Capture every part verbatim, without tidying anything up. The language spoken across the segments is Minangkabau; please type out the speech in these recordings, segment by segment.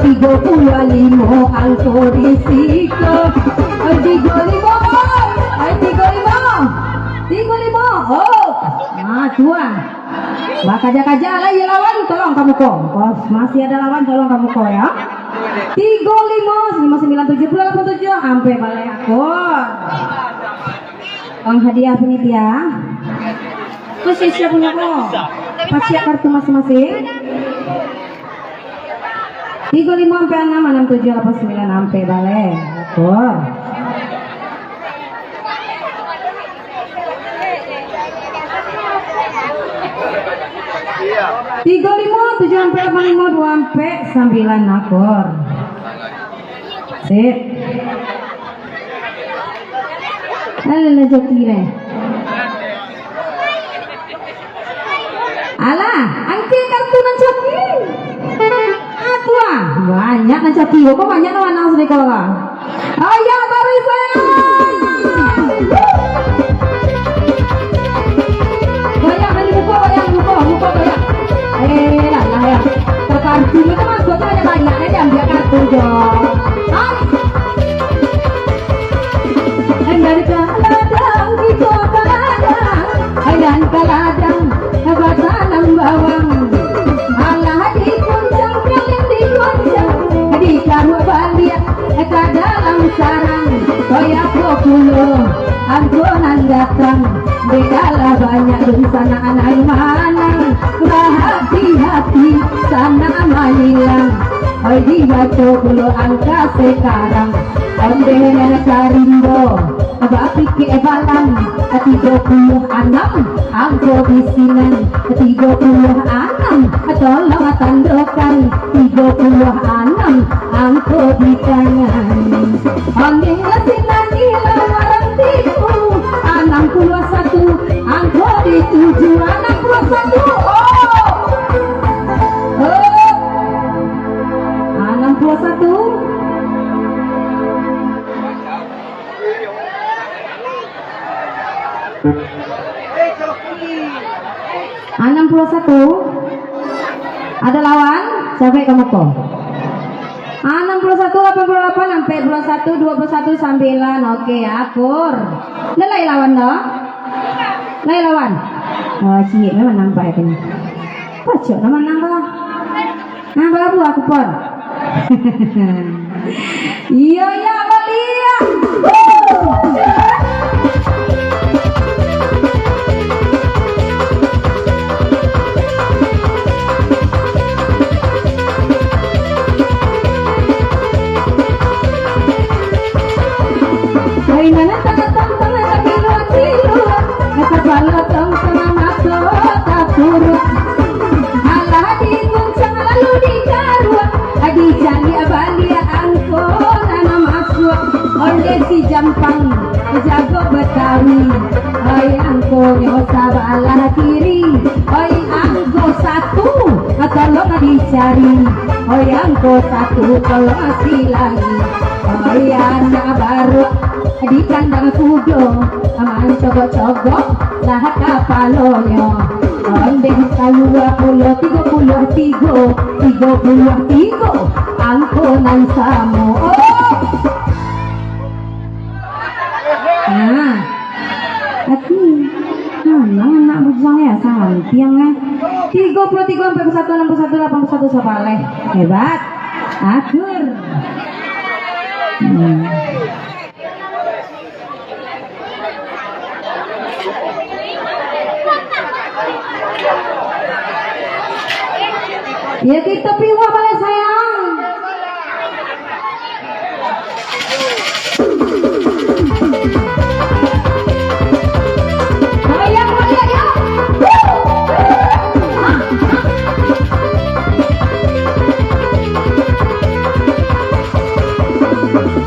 Tigo puluah limo angko di siko. Tigo limo, boy. Ai, tigo limo. Tigo limo. Oh. Ah, tuan. Bakaja-kaja lah, iyo lawan, tolong kamu ko. Oh, masih ada lawan, tolong kamu ko, ya. Tigo limo, limo sambilan, tujuh puluah, lapan tujuh, ampek baleh akor. Uang hadiah panitia. Ko sia-sia punyo ko? Pasiak kartu masing-masing. Tigo limo ampek anam, anam tujuh lapan sambilan ampek baleh. Akur. Tigo limo, tujuh ampek, lapan limo, duo ampek, sambilan akur. Sip. Alah, lah, joki deh. Alah, angkek kartu nan joki. Aku ah, banyak nan joki. Kok banyak nan manang sadeko lah. Ayo, barisan. Banyak nan dibuka, banyak nan dibuka, buka banyak. Eh, lah, lah, ya. Kartu itu masuk tu banyak-banyak, eh, diambil kartu jo. Hai. Dari ka ladang, kito ka ladang, dan ka ladang batanam bawang. Alah dikuncang, kalin dikuncang, ditaruah baliak ka dalam sarang. Kok apo pulo angko nan datang, dek alah banyak dunsanak nan manang. Bahati-hati sanak manyilang, oi, dibaco pulo angka sakarang. Ondeh nan karimbo, bapikek balang, tigo puluah anam, angko di sinan, tigo puluah anam, tolong tandokan, tigo puluah anam, angko di tangan. Ondeh sinan di lawaran tigo, anam puluah satu, angko di tujuh, anam puluah satu, oh. Oh. Anam puluah satu. Anam puluah satu. Ada lawan? Capek kamu ko. Anam puluah satu, lapan puluah lapan, ampek puluah satu, duo puluah satu, sambilan. Oke, akur. Ndak lai lawan doh? Lai lawan? Oh, ciek memang nampak itu. Pacok nama nang lah. Nah, baru aku pon. Iyo, iyo, baliak. Kainan tangah-tangah, tapi luak-luak, kapalo tongtong, mato takuruak. Alah dikuncang lalu dikaruak, dicaliak baliak angko nan masuak. Ondeh si Jampang jago Betawi, oi, angkonyo sabalah kiri, oi, angko satu tolong dicari, oi, angko satu tolong silai, oi, anak baruak di kandang kudo, mancogok-cogok lah kapalonyo. Ondeh kalua pulo tigo puluah tigo, tigo puluah tigo, angko nan samo. Oh! Nah, aku, nah, anak bujang ya, sampiang ya. Tigo puluah tigo, ampek puluah satu, anam puluah satu, lapan puluah satu, sabaleh. Hebat. Akur. Hmm. Ya, kita piwah balik, sayang. Goyang, goyang, ya.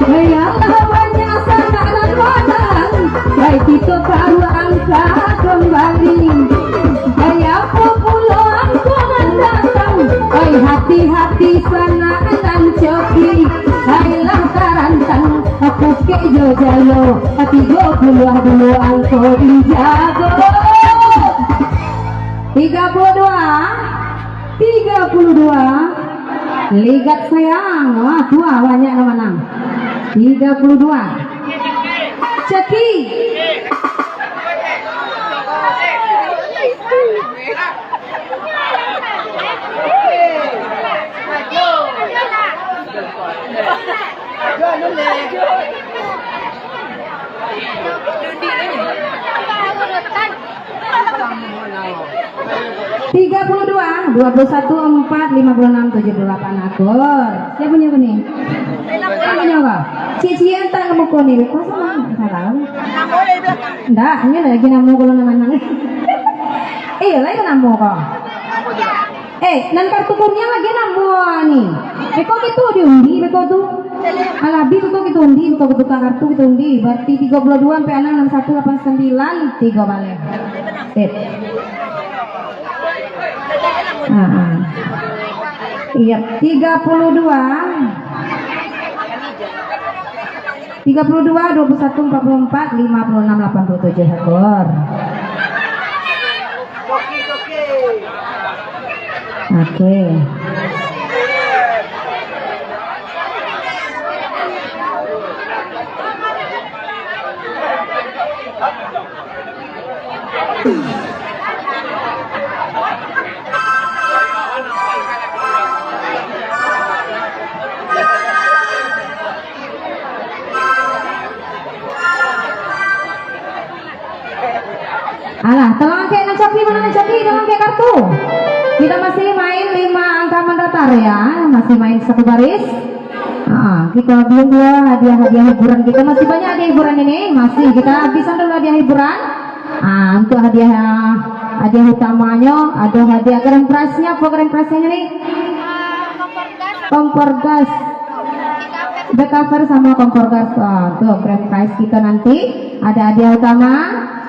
Goyanglah banyak sanak nan manang, baik itu karuan ka kambali. Ai apo pulo angko nan datang, ai hati-hati sanak nan coki. Ai lah tarantang, pukek jo jalo, tigo puluah duo angko dijago. Tiga puluh dua, tiga puluh dua. Ligat sayang, wah, tu ah, banyak nan manang. Tiga puluh dua. Caki. Tiga puluh dua, dua puluh satu, empat, lima puluh enam, tujuh puluh delapan, akur. Sia punyo ko ni? Sia punyo ko? Ciek-ciek antak ka muko ni, beko salah. Salah. Ndak, ini lagi namo kalau nan manang. Eh, lain namo ko. Eh, nan kartu kuniang lagi namo ni. Beko kito diundi, beko tu. Alah, bi beko kito undi, beko tukar kartu kito undi. Berarti tiga puluh dua sampai anang, enam satu, lapan sembilan, tiga baleh. Sip. Ah, ah. Iya, tiga puluh dua. Tiga puluh dua, dua puluh satu, empat puluh empat, lima puluh enam, lapan puluh tujuh, akur. Oke. Alah, tolong angkek nan capi, mano nan capi, tolong angkek kartu. Kita masih main lima angka mandatar ya, masih main satu baris. Ah, kita belum ya hadiah-hadiah hiburan kita, masih banyak hadiah hiburan ini, masih kita habisan dulu hadiah hiburan. Ah, untuk hadiah, hadiah utamanya ada hadiah grand prize-nya. Apa grand prize-nya ni? Kompor gas. Bekafer sama kompor gas. Ah, tu grand prize kita nanti. Ada hadiah utama.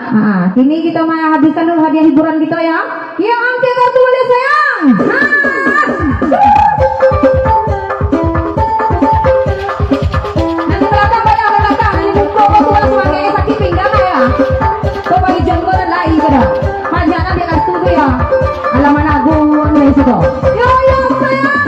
Ah, kini kita mah habiskan dulu hadiah hiburan kita ya. Yang angkek kartu boleh sayang. Ah. Nan di balakang banyak urang datang, nan di muko ko tu urang sumangek sakik pinggang lah ya. Ko bagi jonggo nan lai ko dah. Banyak nan di kartu tu ya. Alah, managun dari situ. Yo, yo, sayang.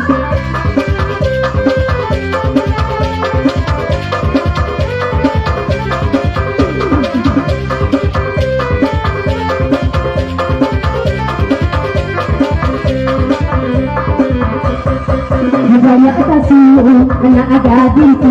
Banyak kasih, anak gadih.